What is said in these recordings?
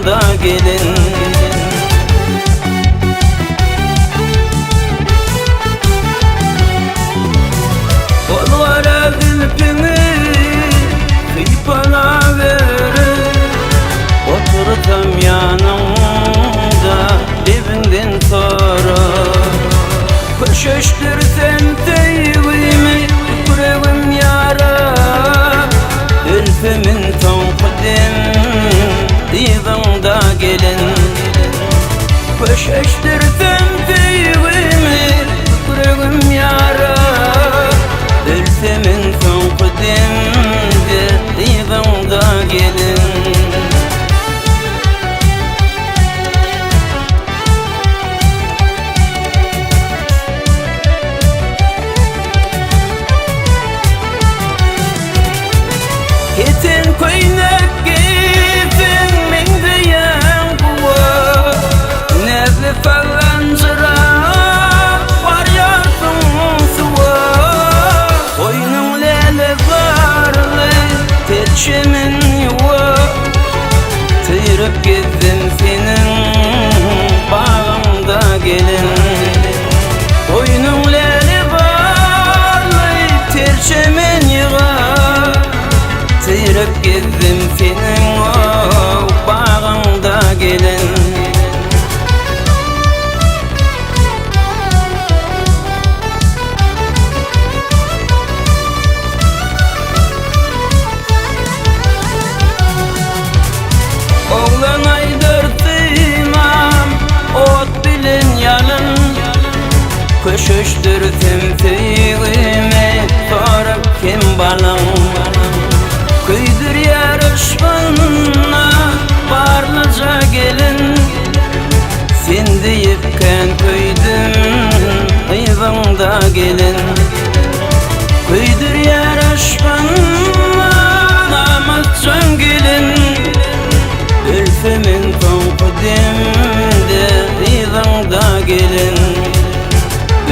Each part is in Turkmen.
Yzyňda gelin. Ol gara zülpüňi sypalawerip, Otursam ýanyňda lebiňden sorap. Köşeşdirsem söýgimi kükregim ýarar, Ölsemin soňky dem yzyňda gelin. Köşeşdirsem söýgimi kükregim ýarar, Ölsemin soňky demde yzyňda gelin. Keten köýnek geýseň meňzeýäň guwa, Näzli sallanjyrap barýarsyň suwa. Goýnuň läle zarly terçemen ýuwa, Söýrüp gezdim seniň bagyňda gelin. Goýnuň läle barly terçemen ýyga, Söýrüp gezdim seniň bagyňda gelin. Oglan aýdar synam ot bilen ýalyn, Köşeşdirsem söýgimi sorap kim balyň. Köýdürýär yşgyna barlyja gelin, Sen diýip kän köýdüm yzyňda gelin. Köýdürýär yşgyna namazjan gelin, Ölse men soňky demde yzyňda gelin.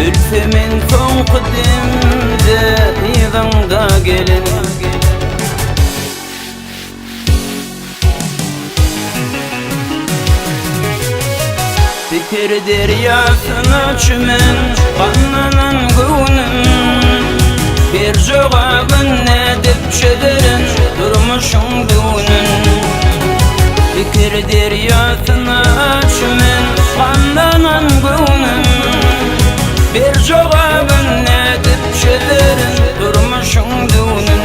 Ölse men soňky demde yzyňda gelin. Pikir derýasyna çümen ganlanan göwnüm, Bir jogabyn nädip çözerin durmuşyň düwnün. Pikir derýasyna çümen ganlanan göwnüm, Bir jogabyn nädip çözerin durmuşyň düwnün.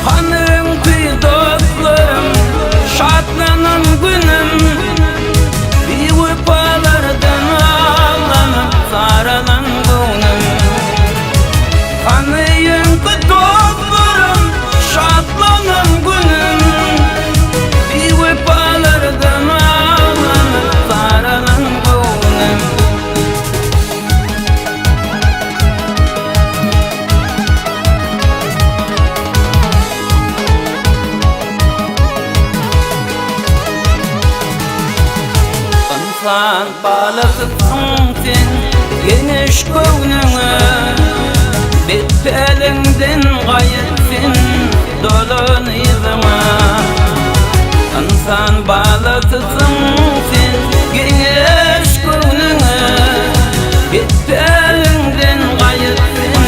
Hany öňki dostlarym, şatlanan günüm, Biwepalardan allanyp saralan göwnüm. Hany öňki dostlarym, şatlanan günüm, Biwepalardan allanyp saralan göwnüm. Ynsan balasysyň sen, geňeş göwnüňe, Bet päliňden gaýyt sen, dolan yzyňa. Ynsan balasysyň sen, geňeş göwnüňe, Bet päliňden gaýyt sen,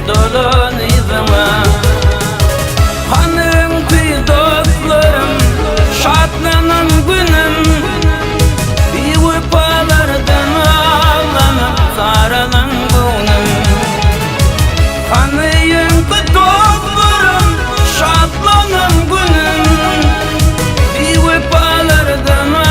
dolan yzyňa. Hany öňki dostlarym, şatlanan günüm, Biwepalardan allanyp saralan göwnüm. Hany öňki dostlarym, şatlanan günüm, Biwepalardan.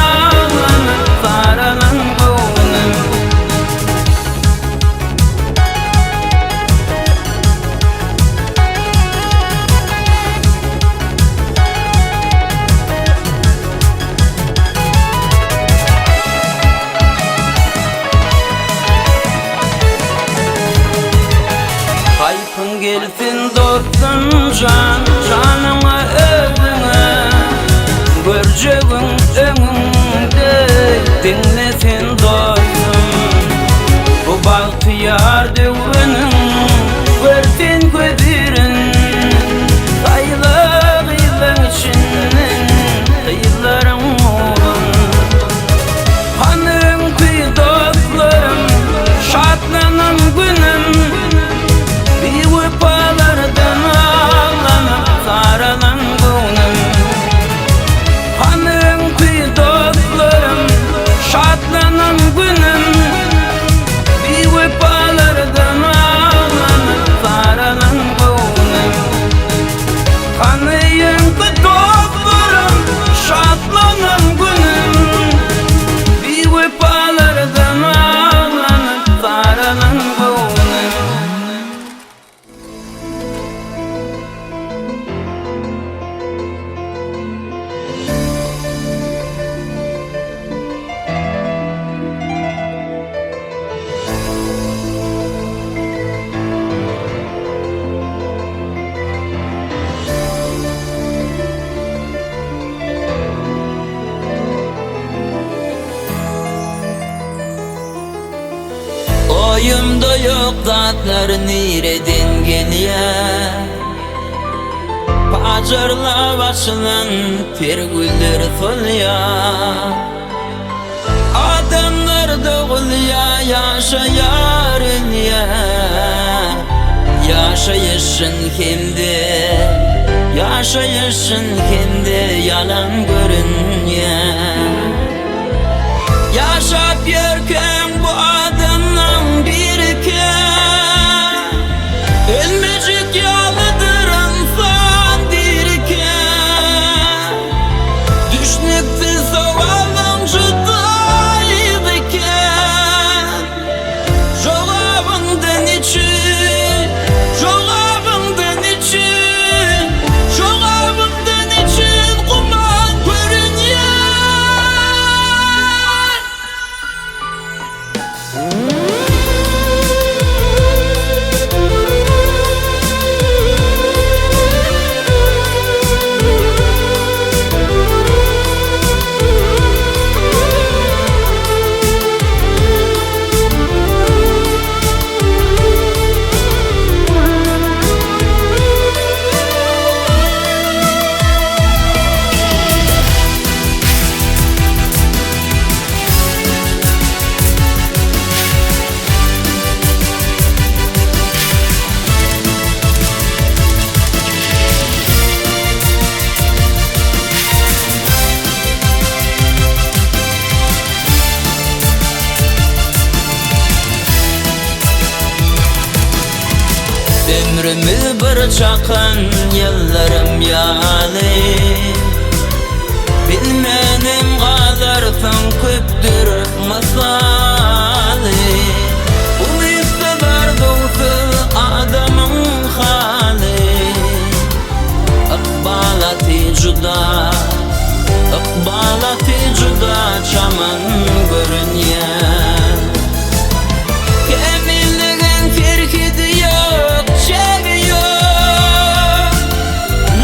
Ýaňky dostlarym, şatlanan günüm Biwepalardan aglanyp saralan göwnüm. Oýumda ýok zatlar nireden gelýär? Pajarlap açylan ter güller solýar. Adamlar dogulýar, ýaşaýar, ölýär. Ýaşaýşyň hem-de, ýaşaýşyň hem-de ýalan görünýär. Ýaşap ýörkäň bu adamlaň birikä, Ölmejek ýalydyr ynsan dirikä. Düşnüksiz sowalyň juda yzykän, Jogabyňda neçün, jogabyňda neçün, Jogabyňda neçün güman görünýär? Ömrümiz bir çakan ýyllarym ýaly Bilmenem galarsyň köpdür mysaly Umytsyz arzuwsyz adamyň haly Ykbal aty juda Ykbal aty juda çaman görünýär. Kämilligiň serhedi ýok, çägi ýok.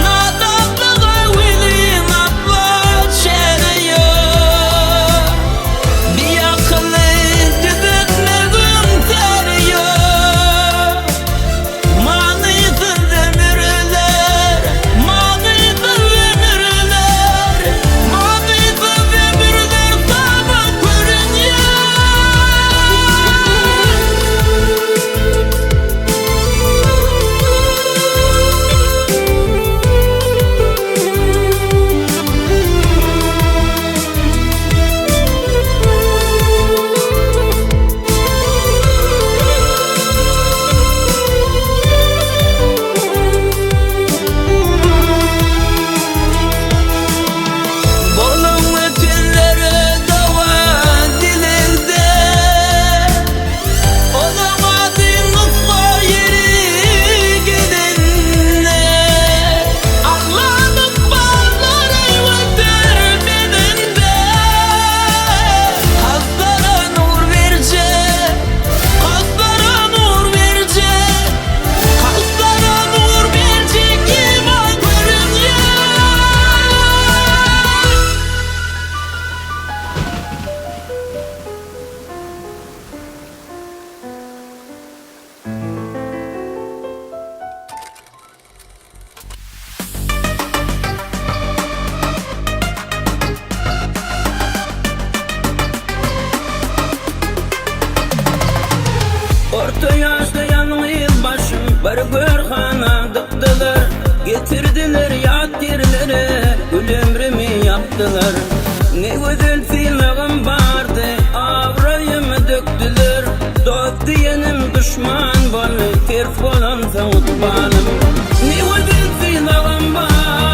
Nadanlyga welin asla çäre ýok. Biakyly düzetmegiň täri ýok. Manysyz ömürler, manysyz ömürler, manysyz ömürler saňa görünýär. Boluň ötenlere doga dilegde Olaň ady nusga ýeri gelende Aglanyp barlary öter bedende Kalplara nur berjek, kalplara nur berjek, Kalplara nur berjek iman görünýär. Orta ýaşda ýalňyz başym bir görhana dykdylar, Getirdiler ýat ýerlere, gül ömrümi ýakdylar. Ne gözel sylagym bardy, abraýymy dökdüler, Dost diýenim duşman boldy, ters bolansoň ykbalym. Ne gözel sylagym bardy.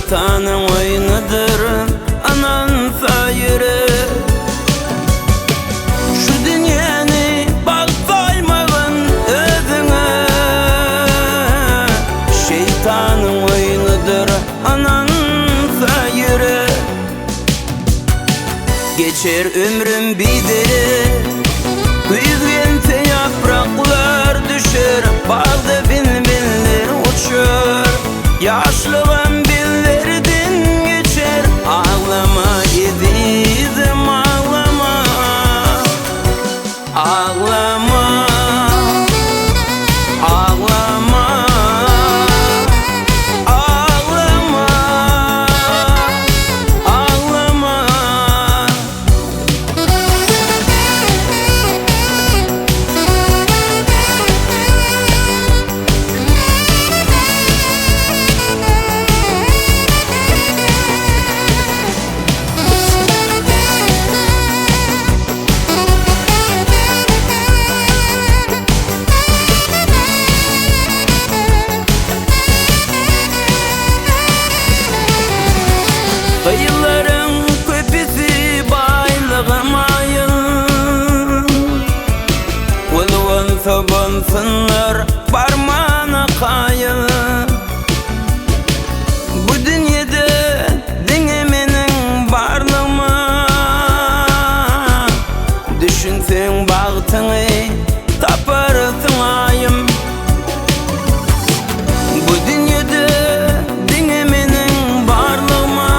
Şeýtanyň oýnudyr ynansa ýürek. Şu dünýäni bagt saýmagyn özüňe. Şeýtanyň oýnudyr ynansa ýürek. Geçer ömrüm biderek. Güýz gelse ýapraklar düşer, Bagda bilbiller uçar. Ýaşlygym bizlerden geçer, Aglama ezizim aglama, Aglama, aglama, aglama, aglama. Gyzlaryň köpüsi baýlyga maýyl. Uly bolsa bolsunlar barmana kaýyl. Bu dünýede diňe meniň barlygyma Düşünseň bagtyňy taparsyň aýym. Bu dünýede diňe meniň barlygyma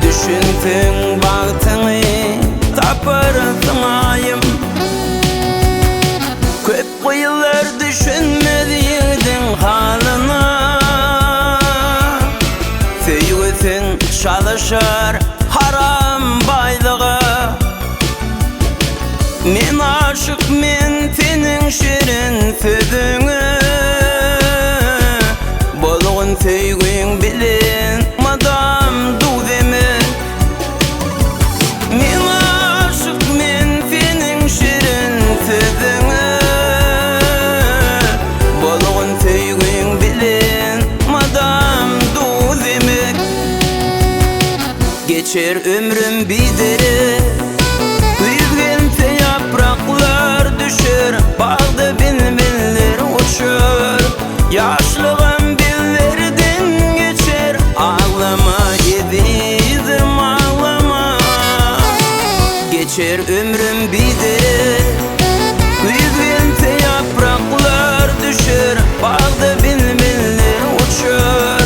Düşünseň bagtyňy taparsyň aýym. Köp gyzlar düşünmez ýigidiň halyna Söýgüsin çalyşar haram baýlyga. Men aşyk men seniň şirin sözüňe Bolgun söýgüň bilen mydam duz-eme. Men aşyk men seniň şirin sözüňe Bolgun söýgüň bilen mydam duz-eme. Geçer ömrüm biderek. Güýz gelse ýapraklar düşer, Bagda bilbiller uçar. Ýaşlygym bizlerden geçer, Aglama ezizim aglama. Geçer ömrüm biderek. Güýz gelse ýapraklar düşer, Bagda bilbiller uçar.